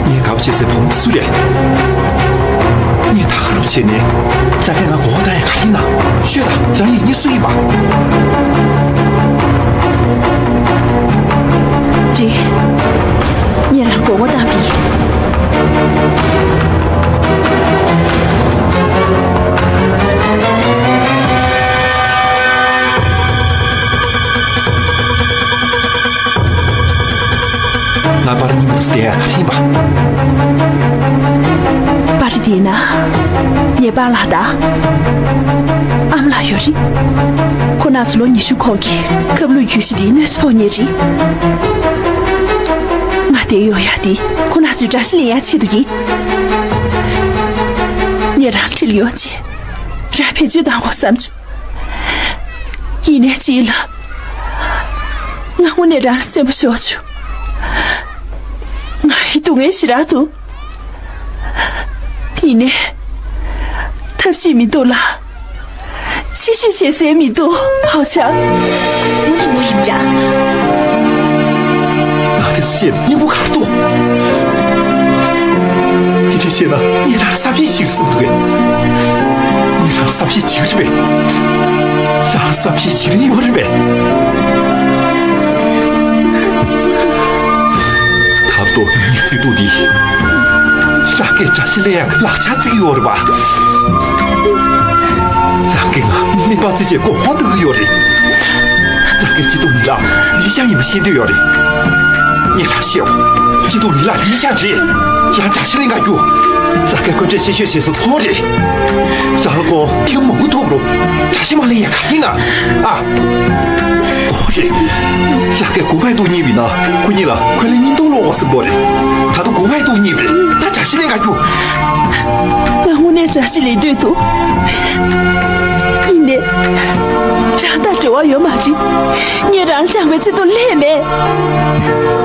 ངས་དགའ་པོ་བྱེད་སའི་བུ་མོ་སུ་རེད། ངས་ད་ག་རུ་བྱས་ནས་རང་གིས་ང་མགོ་སྐོར་བཏང་ཡ་ག་ཡིན་ན། ཤོད་ད། རང་ཡིན་ངེས་སུ་ཡིན་པ། རེད། ངས་རང་མགོ་སྐོར་བཏང་པ་ཡིན། ང་པར་རྙིང་པ་དེ་ག་རེ་ཡིན་པ། པར་དེའི་ནང་ངའི་པཱ་ལགས་དང་ཨ་མ་ལགས་ཡོད་རེད། ཁོ་རྣམ་ཚོ་ལོ་ཉི་ཤུ་འཁོར་གྱི་ཁབ་ལུད་རྒྱུ་ཆ་དེའི་གནོད་འཚེ་ཕོག་ཉེ་རེད། ང་དེར་ཡོང་ཡ་དེ་ཁོ་རྣམ་ཚོའི་དགྲ་ཤ་ལེན་ཡ་ཆེད་དུ་ཡིན། ངས་རང་འཁྲིད་ལ་ཡོང་རྗེས་རང་བེད་སྤྱོད་བཏང་དགོས་བསམ་བྱུང་། ཡིན་ནའི་ཅི་ལ། ང་དངོས་གནས་རང་ལ་སེམས་པ་ཤོར་བྱུང་། ང་ཡི་སྡུག་བསྔལ་ཞེ་དྲག་འདུག་ཡིན་ནའི་ཐབས་ཤེས་མི་འདུག་ལ། ཕྱི་བཤོལ་བྱེད་སའི་མི་འདུག་ཧའོ་ཆང་། དངོས་གནས་ངོ་ཡིན་འདྲ། ང་དེ་ཚོ་བཤད་ན་སྙིང་པོ་ག་རེ་འདུག་དེ་འདྲ་བཤད་ན་ངས་རང་ལ་བསམ་ཤེས་བྱེད་ཀྱི་བསམ་འདུག་གས། ངས་རང་ལ་བསམ་ཤེས་བྱེད་ཀྱི་རེད་པས། རང་ལ་བསམ་ཤེས་བྱེད་རིན་ཡོད་རེད་པས། ད་དུང་ངའི་བརྩེ་དུང་འདི། རང་གིས་དགྲ་ཤ་ལེན་ཡག་གི་ལག་ཆ་བརྩི་གི་ཡོད་རེད་པ། རང་གིས་ང་མི་པ་བརྩི་བྱས་མགོ་སྐོར་གཏོང་གི་ཡོད་རེད། རང་གིས་སྐྱིད་སྡུག་མི་ལ་ལི་ཤང་ཡིན་པ་ཤེས་འདོད་ཡོད་རེད། ངས་རང་བཤད་འོ། སྐྱིད་སྡུག་མི་ལ་ལི་ཤང་རེད། རང་དགྲ་ཤ་ལེན་ག་རྒྱུགས། རང་གིས་དཀོན་མཆོག་ཆེ་ཤོས་ཞེས་སུ་མཐོང་རེད། རང་ལ་ཁོང་ཐེངས་མང་པོ་ཐུག་རུང་དགྲ་ཤ་མ་ལེན་ཡ་ག་ཡིན་ན། ཨ། ཨོ་རེད། རང་གིས་གོ་པའི་ཐོག་གཉིས་པའི་ནང་ཁོ་གཉིས་ལ་འཁོན་ལན་གཉིས་གཏོང་ལོག་གོ་བསམ་གོ་རེད། ད་དུང་གོ་པའི་ཐོག་གཉིས་པ་རེད། ད་དགྲ་ཤ་ལེན་ག་རྒྱུགས། ང་དངོས་གནས་དགྲ་ཤ་ལེན་འདོད་འདུག་ཡིན་ནའི། རང་དང་འབྲེལ་བ་ཡོད་མ་རེད། ངས་རང་ལ་བཅངས་པའི་བརྩེ་དུང་ལྷད་མེད།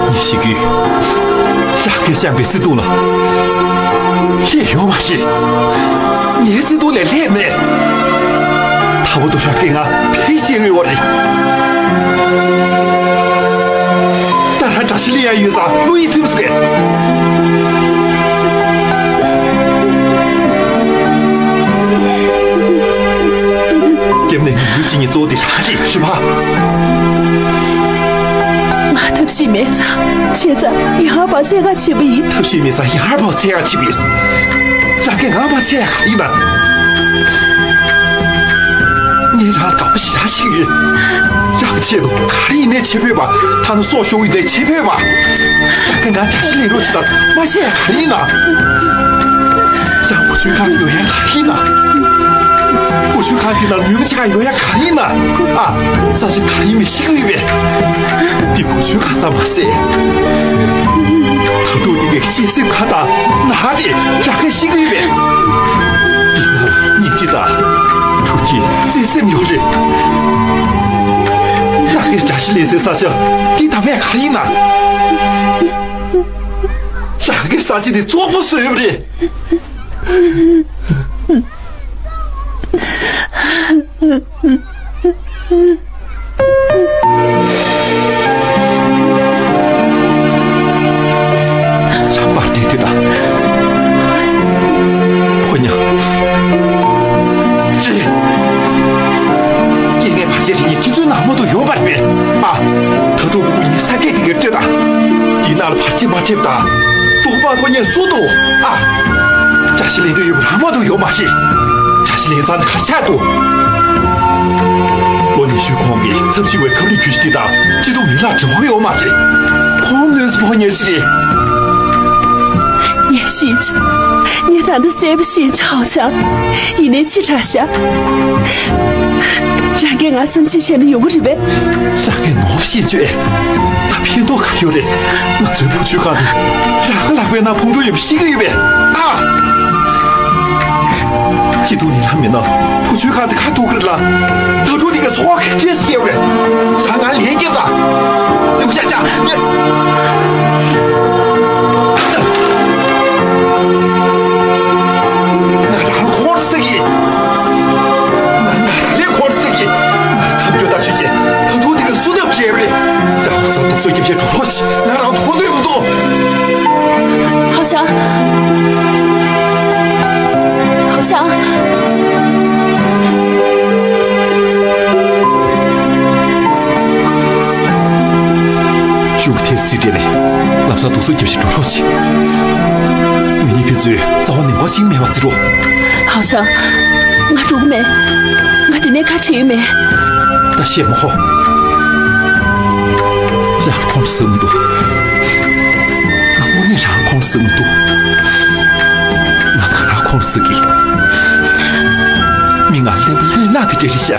ངས་ཤེས་ཀྱི་ཡོད། རང་གིས་བཅངས་པའི་བརྩེ་དུང་ལ་ལྷད་ཡོད་མ་རེད། ངའི་བརྩེ་དུང་ལས་ལྷད་མེད། ད་བར་དུ་རང་གིས་ང་ཕལ་ཆེར་ཡོད་རེད། ད་རང་དགྲ་ཤ་ལེན་ཡ་ཡོད་ཙང་བློ་ཡིད་ཚིམ་སོང་གས། སྐྱབས་གནས་ཉུང་ཉུང་ཅིག་གཉིས་གཙོ་བོ་དེ་རང་རེད་ཤི་བ། ང་ཐབས་ཤེས་མེད་ཙང་བྱས་ཙང་ཡང་བར་རྩེ་ག་བྱེད་པ་ཡིན། ཐབས་ཤེས་མེད་ཙང་ཡང་བར་རྩེ་ག་བྱེད་པ་ཡིན། རང་གིས་ང་བར་རྩེ་ཡ་ག་ཡིན་ན། ངས་རང་དགའ་པོ་ཞེ་དྲག་ཞིག་ཡོད། རང་ཆེད་དུ་ག་རེ་ཡིན་ནའི་བྱེད་ཕོད་པ། ཐ་ན་སྲོག་ཤོར་ཡིན་ནའི་བྱེད་ཕོད་པ། རང་གིས་ང་དགྲ་ཤ་ལེན་རོགས་བྱེད་དང་མ་བཤད་ཡ་ག་རེ་ཡིན་ན། རང་བུ་བཅོལ་ཁང་ཡོང་ཡ་ག་རེ་ཡིན་ན། བུ་བཅོལ་ཁང་དེ་ནང་ལུས་མི་གཅིག་ག་ཡོང་ཡ་ག་རེ་ཡིན་ན། ཨ། ས་ཆ་ག་རེ་ཡིན་མིན་ཤེས་ཀྱི་ཡོད་པས། འདི་བུ་བཅོལ་ཁང་ཙམ་མ་ཟད། ད་དུང་འདི་གའི་གཅེས་སེམས་ཁ་དང་ན་རེ་རང་གིས་ཤེས་ཀྱི་ཡོད་པས། འདི་ནང་སྙིང་རྗེ་དང་ཐུགས་ཀྱི་བརྩེ་སེམས་ཡོད་རེད། རང་གིས་དགྲ་ཤ་ལེན་སའི་ས་ཆ་འདི་ད་མེད་ག་རེ་ཡིན་ན། རང་གིས་ས་ཆ་འདི་བཙོག་པོ་བཟོས་ཡོད་རེད། རང་པར་བལྟས་དུས་ད། ཕོ་ཉ། ཅི། སྐྱེ་ངན་བར་ཆད་རིགས་ངེས་ཁྱེད་ཚོའི་ནང་མ་གཏོགས་ཡོད་པ་རེད་པས། ཨ། ད་དྲུག་པོ་ཉིད་ཚ་སྐད་དེ་གར་ལྟོས་དང་། འདི་ནང་ལ་བར་ཆད་མ་འཕྲད་དང་། རྟོགས་པ་ཐོབ་མཁན་སུ་འདུག་ཨ། བཀྲ་ཤིས་ལྷུན་སྟོན་ཡོད་པ་རང་མ་གཏོགས་ཡོད་མ་རེད། བཀྲ་ཤིས་ལྷུན་ཚང་དེ་གར་ཆགས་འདུག་ལོ་ཉི་ཤུའི་གོང་གི་མཚམས་ཤིག་བའི་ཁབ་ལི་ཁྱུ་ཞིག་འདི་དང་སྐྱིད་སྡུག་མི་ལ་འབྲེལ་བ་ཡོད་མ་རེད། ཁོང་གནོད་འཚེ་ཕོག་མཁན་ཞིག་རེད། ངས་ཤེས་བྱུང་། ངས་ད་ལྟ་གསལ་པོ་ཤེས་བྱུང་ཧའོ་ཞང་། ཡིན་ནའི་ཕྱི་དྲགས་ཤག་རང་གིས་ང་བསམ་ཤེས་བྱས་ན་ཡོང་གི་རེད་པས། རང་གིས་ནོར་བཤད་བྱོས། ད་ཕན་ཐོགས་ག་ཡོད་རེད། ང་ཚོའི་བུ་བཅོལ་ཁང་དེ་རང་ལག་པའི་ནང་ཕུང་འགྲོ་ཡོད་པ་ཤེས་ཀྱི་ཡོད་པས། ཨ། སྐྱིད་སྡུག་ལས་ལྷག་མེད་ན་བུ་བཅོལ་ཁང་དེ་ཁ་ཐུག་གི་རེད་ལ། ད་དྲུག་དེ་གའི་འཚོ་བ་ག་འདྲས་སྐྱེལ་བ་རེད། རང་ང་ལན་རྒྱབ་དང་། ལུག་ཤ་ཅག་ངས། ང་རང་ཁོང་ཟེར་གི། ང་ང་རང་ལས་ཁོང་ཟེར་གི། ང་ཐབས་སྐྱོ་ལྟ་ཆོས་ཅན། ད་དུང་དེ་ག་སུ་ཐབས་བྱས་པ་རེད། ཅག་ས་དུག་སོ་སྐྱིད་ཆེ་འགྲོ་རོགས་ཆེ། ང་རང་མཐོང་འདོད་མི་འདུག་ཧའོ་ཞང་། ཧའོ་ཞང་། གཞུག་གུ་ཐེངས་གཅིག་སྤྲད་ནས་ལམ་སང་དུག་སོ་རྒྱབ་ཤིག་འགྲོ་རོགས་གྱིས། ངེད་གཉིས་ཕན་ཚུན་རྩ་བ་ནས་ངོ་གཅིག་མེད་པ་བརྩི་རོགས། ཧའོ་ཞང་། ང་འགྲོ་གི་མེད། ང་འདི་ནས་ཁ་བྲལ་གི་མེད། ད་བཤད་མ་ཧོ། རང་ཁོང་ཟེར་མི་འདུག་ང་དངོས་གནས་རང་ཁོང་ཟེར་མི་འདུག་ང་ག་རང་ཁོང་ཟེར་གི། མི་ང་ལེན་པ་ལེན་ན་དེ་འདྲ་རེད་ཤག་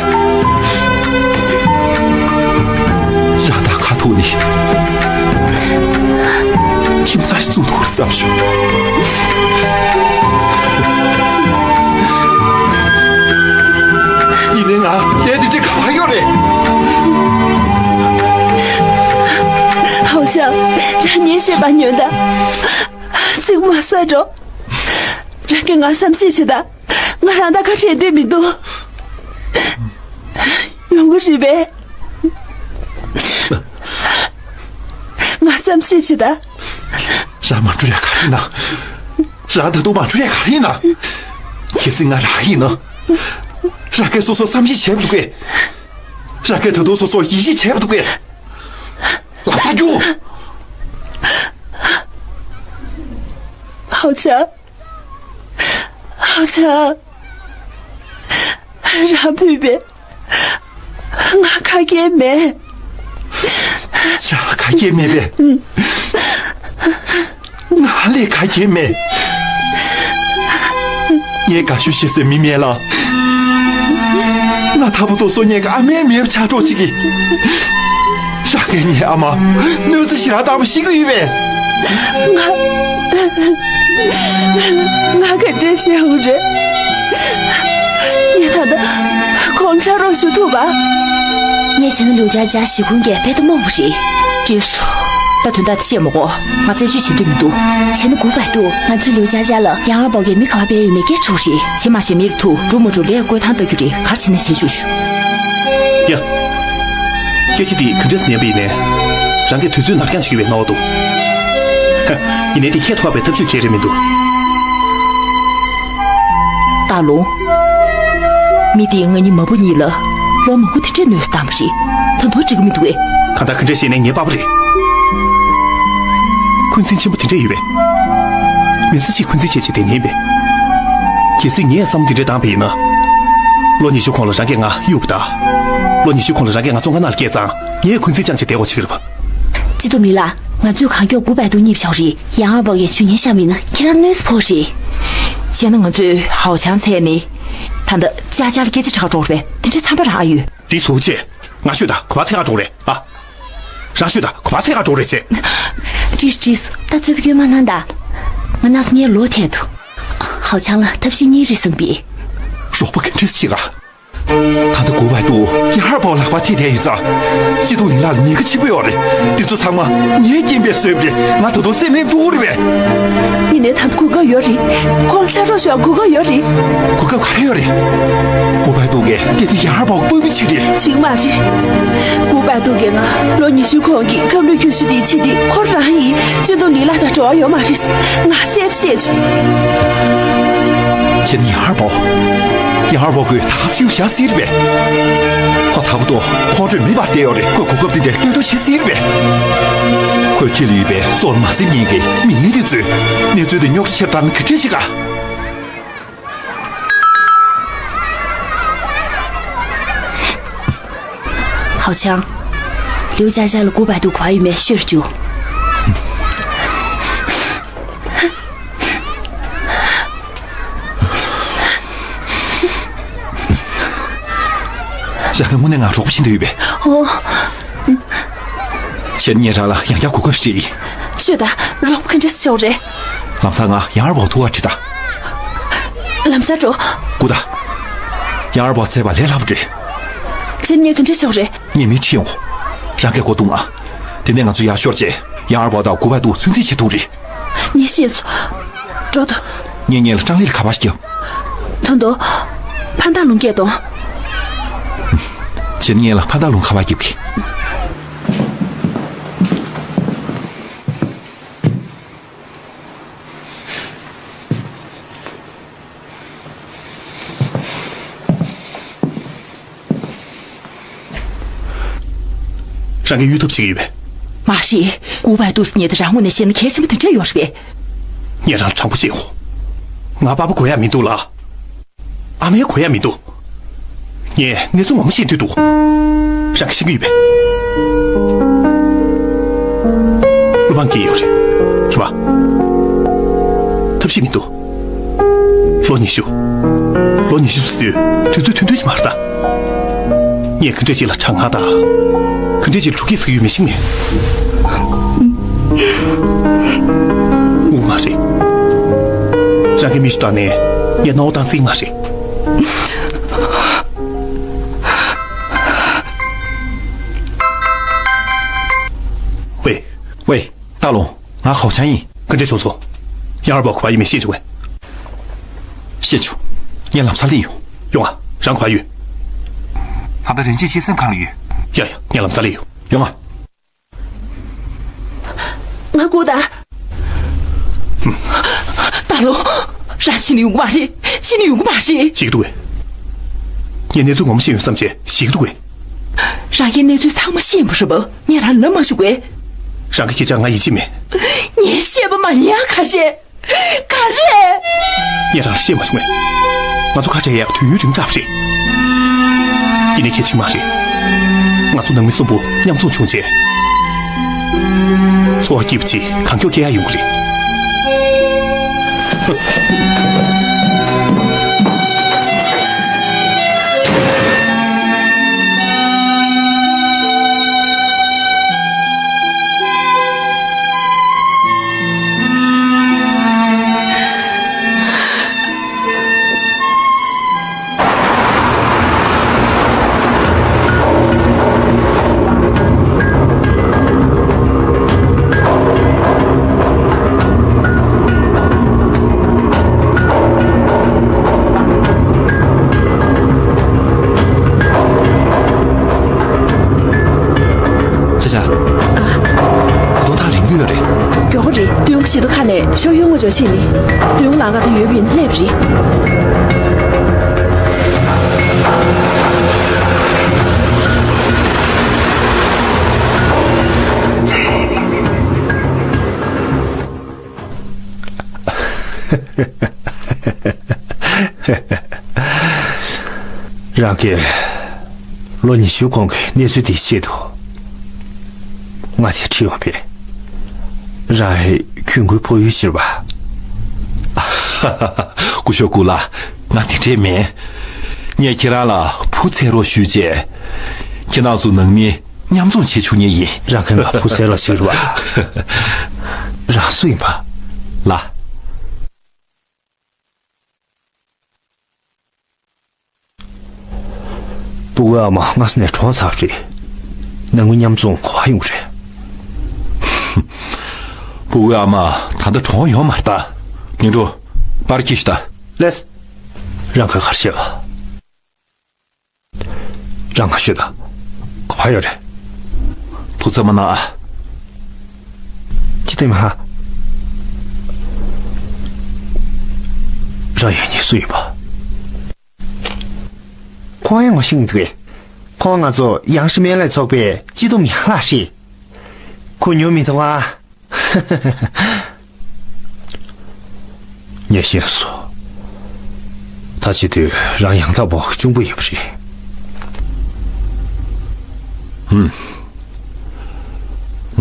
རང་དང་ཁ་ཐུག་ནས་ཁྱིམ་ཚང་ཞིག་བཙུགས་ཐུབ་བསམ་བྱུང་། ཡིན་ནའི་ང་ལས་དེ་འདྲའི་ག་བ་ཡོད་རེད། ཧའོ་ཞང་། རང་ཉན་ཤེས་པ་ཉོན་དང་། སེམས་མ་ས་འགྲོ། རང་གིས་ང་བསམ་ཤེས་བྱེད་དང་། ང་རང་དང་ཁ་བྲལ་འདོད་མི་འདུག་ཡོང་གི་རེད་པས། ང་བསམ་ཤེས་བྱེད་དང་། རང་མ་འགྲོ་ཡ་ག་རེ་ཡིན་ན། རང་ད་དུང་མ་འགྲོ་ཡ་ག་རེ་ཡིན་ན། གལ་སྲིད་ང་རང་ཡིན་ན། རང་གིས་སོ་སོ་བསམ་གཞིག་བྱས་པ་འདུག་གས། རང་གིས་ད་དུང་སོ་སོ་ཡིད་ཆེས་བྱས་པ་འདུག་གས། ལམ་སང་རྒྱུགས། ཧའོ་ཅང་། ཧའོ་ཅང་། རང་བུད་པས། ང་ཁ་སྐད་མེད། ཡ། ཁ་སྐད་མེད་པས། ང་ལས་ཁ་སྐད་མེད། ངས་དགའ་ཤོས་བྱེད་སའི་མི་མེད་ལ། ང་ཐབ་ཏོ་སོ་ཉལ་གི་ཨ་མའི་མེད་པ་ཆགས་འགྲོ་ཅིག་གི། རང་གིས་ངའི་ཨ་མ་གནོད་འཚེ་ཞེ་དྲག་བཏང་བ་ཤེས་ཀྱི་ཡོད་པས། ང་ང་ག་འདྲས་བྱས་འོང་རེད། ངས་ད་ལྟ་ཁོང་ཆ་རོགས་ཞུ་ཐུབ་པ། ངས་བྱས་ན་ལུའུ་ཅཱ་ཅཱ་ཞི་ཁུང་གིས་དཔེ་ལྟ་རྨོངས་པ་རེད། བྲིས་སོ། ད་དོན་དག་དེ་བཤད་མི་དགོས། ང་རྩད་གཅོད་བྱེད་འདོད་མི་འདུག་བྱས་ན་དགོས་པ་འདུག་ང་ཚོས་ལུའུ་ཅཱ་ཅཱ་ལ་ཡང་ཨང་པའོ་གིས་མི་ག་པར་སྤྲད་ཡོད་མེད་སྐད་ཆ་དྲིས་པ་རེད། བྱེད་མ་བྱེད་མི་རེད་འདུག་འགྲོ་མ་འགྲོ་ལས་བཀོད་སྟངས་ལྟ་རྒྱུ་རེད། ག་རེ་བྱེད་ན་བྱེད་ཆོག་ཤོག་ཡ། སྐད་ཆ་འདི་ག་འདྲས་ཉན་པ་ཡིན་ནའི། རང་གིས་དུས་ཚོད་ནར་འགྱངས་བྱེད་ཀྱི་ཡོད་པའི་སྣང་བ་འདུག་ཡིན་ནའི་དེ་ཁྱད་ཐོགས་པའི་ཐབས་ཇུས་གང་ཡང་རེད་མི་འདུག་སྟག་ལུང་། མི་དེས་ང་གཉིས་མ་བུ་གཉིས་ལ་ལོ་མང་པོ་དེ་འདྲས་གནོད་འཚེ་བཏང་བ་རེད། ད་དུང་འགྲིག་གི་མི་འདུག་གས། གང་ལྟར་ག་འདྲས་བྱས་ནས་ངའི་པ་ཕ་རེད། འཁོན་འཛིན་ཆེན་པོ་དེ་འདྲས་ཡོད་པས། མི་ཚེ་གཅིག་འཁོན་འཛིན་བྱས་བྱས་བསྡད་མཁན་པས། གལ་སྲིད་ངས་བསམ་བློ་དེ་འདྲས་བཏང་བ་ཡིན་ན། ལོ་ཉི་ཤུ་གོང་ལ་རང་གིས་ང་གཡུགས་པ་དང་། ལོ་ཉི་ཤུ་གོང་ལ་རང་གིས་ང་བཙོན་ཁང་ནང་ལ་བསྐྱལ་ཙང་ངས་འཁོན་འཛིན་བཅངས་བྱས་བསྡད་དགོས་བྱེད་ཀྱི་རེད་པ། སྤྱི་སྡོམ་ལི་ལགས། ང་ཚོས་གང་མགྱོགས་གུ་པའི་ཏུ་རྙེད་པ་བྱ་དགོས་རེད། ཡང་ཨར་པའོ་གིས་ཇུས་ཉེས་བཞག་མིན་ན་ཁྱེད་རང་གནོད་འཚེ་ཕོག་རེད། བྱས་ན་ང་ཚོས་ཧའོ་ཆང་འཚོལ་ནས། ད་ལྟ་ཅག་ཅག་ལ་སྐད་ཆ་དྲི་ག་འགྲོ་རེད་པས། དེ་འདྲའི་མཚམས་པ་རང་ཨ་ཡོད། འདི་ཟུར་བྱས། ང་ཤོད་དང་ག་པར་འཚོལ་ག་འགྲོ་རེད་ཨ། རང་ཤོད་དང་ག་པར་འཚོལ་ག་འགྲོ་རེད་ཅེས། ཀྲིས་ཀྲིས། ད་རྩོད་པ་སྐྱོན་མ་གནང་ད། ང་ནང་སོ་ངའི་ལོ་ཐད་དུ། ཧའོ་ཆང་ལ་ཐབས་ཤེས་གཉིས་རེ་བསམ་པས། རོགས་པ་ག་འདྲས་བྱེད་ག། ད་ལྟ་གུ་པའི་ཏུ་ཡང་ཨར་པའོ་ལག་པར་ཐེབས་བསྡད་ཡོད་ཙང་། སྤྱི་སྡོམ་ལི་ལགས་ལ་ཉེན་ཁ་ཆེན་པོ་ཡོད་རེད། འདི་ཚོ་ཚང་མ་ངའི་རྐྱེན་པས་བཟོས་པ་རེད། ང་ད་དུང་སེམས་ནད་ཕྲུ་གུ་རེད་པས། ཡིན་ནའི་ད་ལྟ་གོ་སྐབས་ཡོད་རེད། ཁོང་ལ་ཕྱག་རོགས་ཞུ་བའི་གོ་སྐབས་ཡོད་རེད། གོ་སྐབས་ག་རེ་ཡོད་རེད། གུ་པའི་ཏུ་གིས་གལ་ཏེ་ཡང་ཨར་པའོ་གི་དཔོན་པོ་ཅིག་རེད། ཅིག་མ་རེད། གུ་པའི་ཏུ་གིས་ང་ལོ་ཉི་ཤུ་གོང་གི་ཁབ་ལུད་ཁྱུ་ཤུ་དེ་བྱེད་དུས་ཁོ་རང་ཡིན། སྤྱི་སྡོམ་ལི་ལགས་དང་འབྲེལ་བ་ཡོད་མ་རེད། ང་གསལ་པོ་བཤད་བྱུང་། ཁྱེད་ཡང་ཨར་པའོ། ཡང་ཨར་པའོ་གིས་ད་ག་སུས་བཞག་སྲིད་པས། ཁོ་ད་བར་དུ་ཁོང་ཁྲོས་མེད་པར་བསྡད་ཡོད་རེད། ཁོས་གོ་སྐབས་དེ་འདྲའི་བློས་གཏོང་བྱེད་སྲིད་པས། ཁོས་ཁྱེད་ལ་ཡོད་པའི་སྲོག་ལ་མ་སེམས་ཉན་གྱི་མི་ངན་དེ་ཚོས་གནས་ཚུལ་དེ་རྙོག་དྲ་ཆེ་རུ་བཏང་ན་ག་འདྲས་བྱེད་ག། ཧའོ་ཆང་། ལིའུ་ཅཱ་ཅཱ་ལ་གུ་པའི་ཏུ་ག་པར་ཡོད་མེད་ཤོད་རྒྱུ། རང་གིས་དངོས་གནས་ང་རོགས་པ་བྱེད་འདོད་ཡོད་པས། ཨོ། ཁྱེད་ངས་རང་ལ་ཡང་བསྐྱར་གོ་སྐབས་ཤིག་སྤྲད་ཡིན། ཤོད་དང་། རོགས་པ་ག་འདྲས་བྱེད་དགོས་རེད། ལམ་སང་ང་ཡང་ཨར་པའོ་ཐུག་ག་འགྲོ་དང་། ལམ་སང་འགྲོ། སྒུག་དང་། ཡང་ཨར་པའོ་བཙལ་བ་ལས་སླ་པོ་རེད། ཁྱེད་ངས་ག་འདྲས་བྱེད་དགོས་རེད། ངས་མི་ཁྲིད་ཡོང་། རང་གིས་མགོ་རྡུང་ཨ། དེ་ནས་ང་ཚོ་ཡར་ཤོར་རྗེས་ཡང་ཨར་པའོ་དང་གུ་པའི་ཏུ་ཚོད་འཛིན་བྱེད་ཐུབ་རེད། ངས་ཤེས་སོང་། འགྲོ་དང་། ངས་ངེད་ལ་ཀྲང་ལི་ལ་ཁ་པར་བརྒྱབ། ཐོན་ཏོ། ཕན་ཐང་ལུང་སྐད་གཏོང་། ཁྱེད་ངེད་ལ་ཕན་ཐང་ལུང་ཁ་པར་བརྒྱབ་གི། རང་གིས་གཡུག་ཐབས་བྱེད་ཀྱི་ཡོད་པས། མ་རེད། གུ་པའི་ཏུ་ཟེར་མཁན་དེ་རང་ངོས་ནས་བཤད་ན་གལ་ཆེན་པོ་དེ་འདྲ་ཡོད་རེད་པས། ངས་རང་ལ་དྲང་པོ་བཤད་ཡོང་། ང་པ་ཕ་དགོས་ཡ་མི་འདུག་ལ། ཨ་མའི་གོ་ཡ་མི་འདུག་ངས་གནས་ཚུལ་ངོ་མ་ཤེས་འདོད་འདུག་རང་གིས་ཤེས་ཀྱི་ཡོད་པས། བློ་ཕམ་སྐྱེས་ཡོད་རེད། རེད་པ། ཐབས་ཤེས་མི་འདུག་ལོ་ཉི་ཤུ། ལོ་ཉི་ཤུ་ཟེར་དུས་དུས་ཚོད་ཐུང་ཐུང་ཅིག་མ་རེད་ད། ངས་ག་འདྲས་ཅིག་ལ་དྲག་སྔགས་དང་། ག་འདྲས་ཅིག་ལ་འབྲུག་སྐད་ཟེར་གྱི་ཡོད་མེད་ཤེས་ངེས། དངུལ་མ་རེད། རང་གི་མིག་ཆུ་བཏང་ནས་ངས་སྣང་བ་བཏང་རྩིས་མ་རེད། ཝེ། ཝེ། ཏཱ་ལུང་། ང་ཧའོ་ཆང་ཡིན། ག་འདྲས་བྱུང་སོང་། ཡང་ཨར་པའོ་ག་པར་ཡོད་མེད་ཤེས་བྱུང་ངས། ཤེས་བྱུང་། ངས་ལམ་སང་སླེབས་ཡོང་། ཡོང་ང་། རང་ག་པར་ཡོད། ད་ལྟ་རིན་ཆེན་གཅེས་སེམས་ཁང་ལ་ཡོད། ཡ་ཡ། ངས་ལམ་སང་སླེབས་ཡོང་། ཡོང་ང་། ང་སྒུག་དང་། ཏཱ་ལུང་། རང་ཕྱིན་ནས་ཡོང་གི་མ་རེད། ཕྱིན་ནས་ཡོང་གི་མ་རེད། ཤི་གི་འདུག་གས། ངས་གནས་ཚུལ་ངོ་མ་ཤེས་ཡོང་བསམ་བྱས་ཤི་གི་འདུག་གས། རང་གིས་གནས་ཚུལ་ཚང་མ་ཤེས་པ་རེད་པ། ངས་རང་ལབ་མ་བཅུག་གས། རང་གི་སྐད་ཆར་ང་ཡིད་ཆེས་མེད། ངས་བཤད་པ་མ་ཡིན་ཡ་ག་རེ། ག་རེ། ངས་རང་ལ་བཤད་མ་བྱུང་ངས། ང་ཚོ་ཁ་བྲལ་ཡག་དུས་ཡུན་རིང་དྲགས་པ་རེད། ཡིན་ནའི་གལ་ཆེན་མ་རེད། ང་ཚོ་ནང་མི་གསུམ་པོ་མཉམ་འཛོམས་བྱུང་རྗེས། འཚོ་བ་སྐྱིད་པོ་ཅིག་གང་མགྱོགས་སྐྱེལ་ཡག་ཡོང་གི་རེད། ཅ་ཅ། ད་དུང་ཐག་རིང་པོ་ཡོད་རེད། མགྱོགས་པོ་རེད། མདུན་ཞི་ཏུ་ཁ་ནས་ཤོ་ཡུ་ངོ་ཅོ་ཕྱིན་ནི། མདུན་ལམ་ཁ་དུ་ཡོད་པ་ཡིན་ན་སླེབས་རེད། རང་གིས་ལོ་ཉི་ཤུ་གོང་གི་གནས་ཚུལ་དེའི་ཆེད་དུ་ང་དེ་ཁྲིད་ཡོང་པས། རང་གི་གྱོན་གོས་ཕོག་ཡུལ་ཕྱིར་བ། སྐུ་ཞབས་སྐུ་ལགས། ང་དེ་འདྲས་མིན། ངས་ཁྱེད་རང་ལ་བུ་འཚོལ་རོགས་ཞུས་རྗེས། ཁྱེད་རང་ཚོ་ནང་མི་མཉམ་འཛོམས་བྱེད་ཆོག་མཁན་ཡིན། རང་གིས་ང་བུ་འཚོལ་རོགས་བྱེད་རེད་བ། རང་སུ་ཡིན་པ། ལགས། སྤུ་གུའི་ཨ་མ་སྔ་ས་ནས་གྲོངས་ཚར་བ་རེད། ནང་མི་མཉམ་འཛོམས་ག་པར་ཡོང་གི་རེད། སྤུ་གུའི་ཨ་མ་ད་ལྟ་གྲོངས་ཡོད་མ་རེད་ད། ཉོན་དྲུག་པར་འཁྱེར་ཤོག་ད། ལགས། རང་གིས་ག་རེ་བྱས་པ། རང་ང་ཤོད་ད། ག་པར་ཡོད་རེད། ཐུགས་འཚབ་མ་གནང་ཨ། ཅི་སྟེ་མ་ཧ། རང་ཡང་ཉེ་སུ་ཡིན་པ། ཁོང་ཡང་ངོ་ཤེས་མི་འདུག་གས། ཁོང་ང་ཚོ་ཡང་ཧྲི་སྨན་བླའི་ཚོགས་པའི་སྐྱིད་སྡུག་མི་ཧ་ལ་ཤེས། ཁོ་ཉོ་མི་ཐུབ་ཨ། ངས་ཤེས་སོང་། ད་བྱེད་དུས་རང་ཡང་དག་པོ་གཅུང་པོ་ཡིན་པ་རེད། ཧུམ།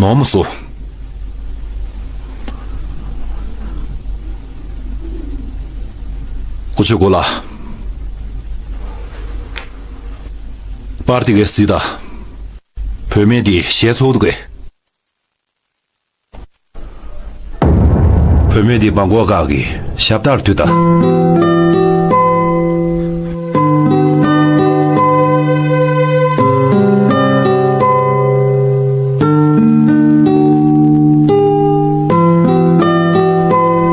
ནོར་མ་སོང་། སྐུ་མཁྱེན་སྐུ་ལ། པར་དེ་གའི་གཟིགས་དང་། བུད་མེད་དེ་ཞལ་འཚོ་འདུག་གས། བུད་མེད་འདི་བང་གོ་ཁག་གི་ཞབས་ཏར་དུས་ད།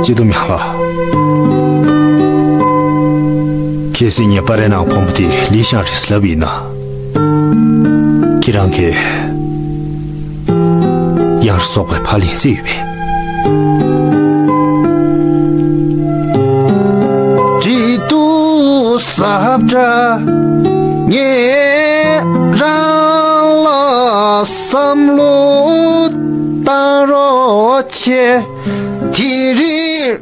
སྐྱིད་སྡུག་མི་ཧ། གལ་སྲིད་ངས་པར་རིས་ནང་ཕོན་པོ་དེ་ལི་ཤང་རེད་ལབ་ཡིན་ན། ཁྱེད་རང་གིས་ཡང་སྲོག་པའི་ཕ་ལན་རྩེ་ཡོད་པས། སྐྱིད་སྡུག་ཟབ་དྲག་ངས་རང་ལ་བསམ་བློ་བཏང་རོགས་བྱེད། དེ་རིང་།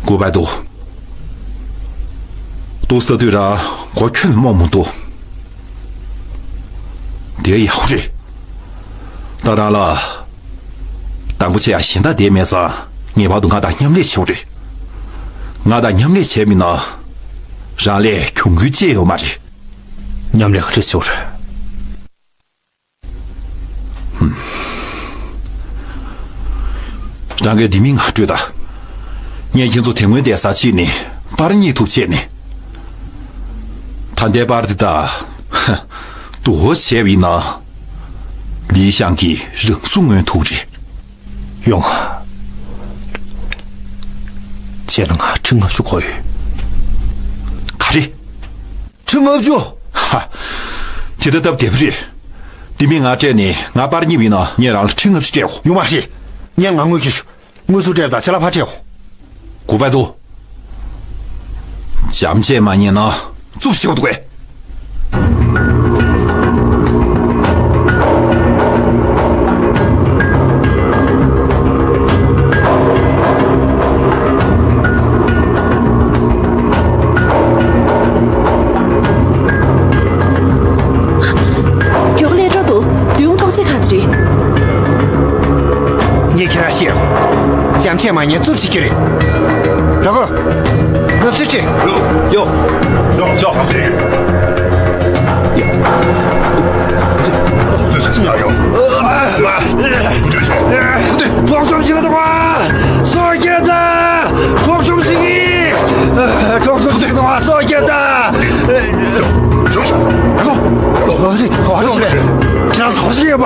གུས་པ་འདུག་ཏུ་ས་དུས་ར་གོ་ཁྱོན་མོ་མོ་འདུག་དེ་ཡག་པོ་རེད། ད་རང་ལ་དང་པོ་ཆེ་ཡ་གཞན་དག་བསྡད་མེད་ཙང་ངེས་པར་དུ་ང་དང་མཉམ་ལས་བྱེད་དགོས་རེད། ང་དང་མཉམ་ལས་བྱས་མིན་ན་རང་ལས་གྱོང་གུན་ཅི་ཡོད་མ་རེད། མཉམ་ལས་ག་རེ་བྱེད་དགོས་རེད། རང་གིས་འདི་མིན་ང་སྤྲོད་ད། ངས་ཁྱེད་ཚོ་དེ་སྔོན་བསྡད་ས་ཕྱིན་ནས་པར་རྙེད་ཐུབ་ཆེད་ནས། ད་ལྟའི་པར་འདི་ད། དུ་བོ་བྱས་པ་ཡིན་ན། ལི་ཤང་གིས་རང་སྲོག་ངོས་ཐུག་རེད། ཡོང་ང་། བྱས་ན་ང་ཁྲི་ལྔ་བཅུ་དགོས་ཡོད། ག་རེ། ཁྲི་ལྔ་བཅུ། ཧ། དེ་ལྟ་སྟབས་བདེ་པོ་རེད། དེ་མིན་ང་སྤྲད་ནས་ང་པར་རྙེད་པ་ཡིན་ན་ངས་རང་ལ་ཁྲི་ལྔ་བཅུ་སྤྲད་དགོས། ཡོང་མ་རེད། ངས་ང་དངུལ་ཁྱེར་ཤོག་དངུལ་སུ་སྤྲད་པ་དང་ཅ་ལག་ཕར་སྤྲད་དགོས། གུས་པ་འདུག་བྱམས་བརྩེ་མ་རྙེད་ན་རྩུབ་ཆེ་བོ་འདུག་གས། མགྱོགས་ལས་འགྲོ་འདུག་དུས་ཡུན་ཐོག་ཚད་ག་དེ་རེད། ངས་ཁྱེད་རང་ཤེས། བྱམས་བརྩེ་མ་རྙེད་རྩུབ་བྱེད་ཀྱི་རེད། ར་གོ། ནོར་སྲིད་ཅི། ཡོ། ཡོ། ཡོ། ཡོ། ཡོ། གྲོགས་ཤོམ་ཞིག་འདུག་བ། གྲོགས་ཤོམ་ཞིག་འདུག་བ། སྲོག་སྐྱོབ་ད། ཁྱེད་རང་ཚོ་ཞིག་ཡོད་པ།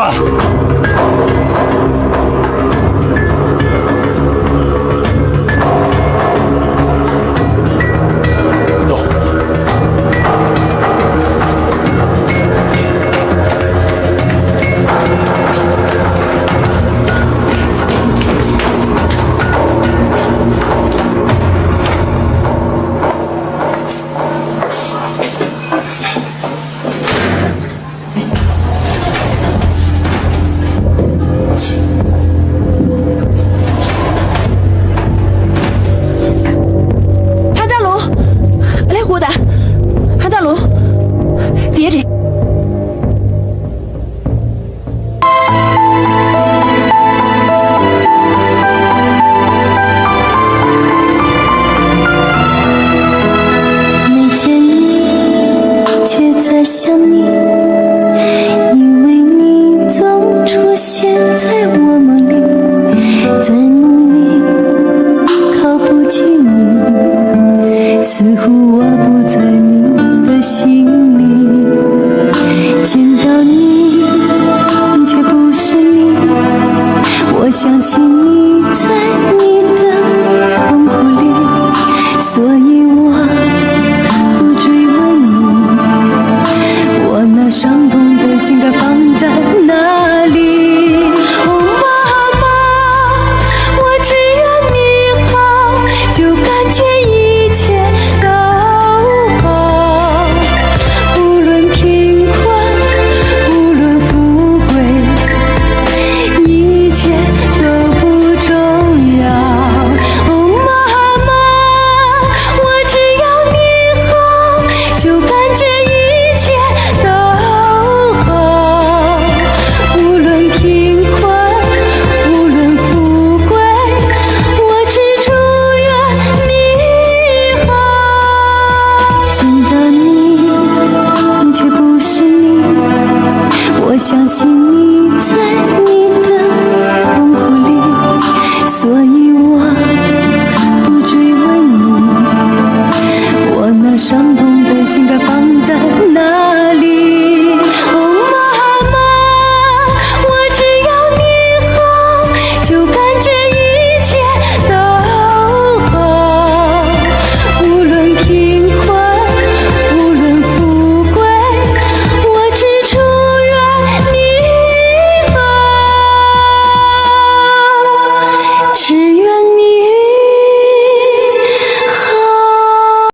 似乎我不在你的心里，见到你，你却不是你。我相信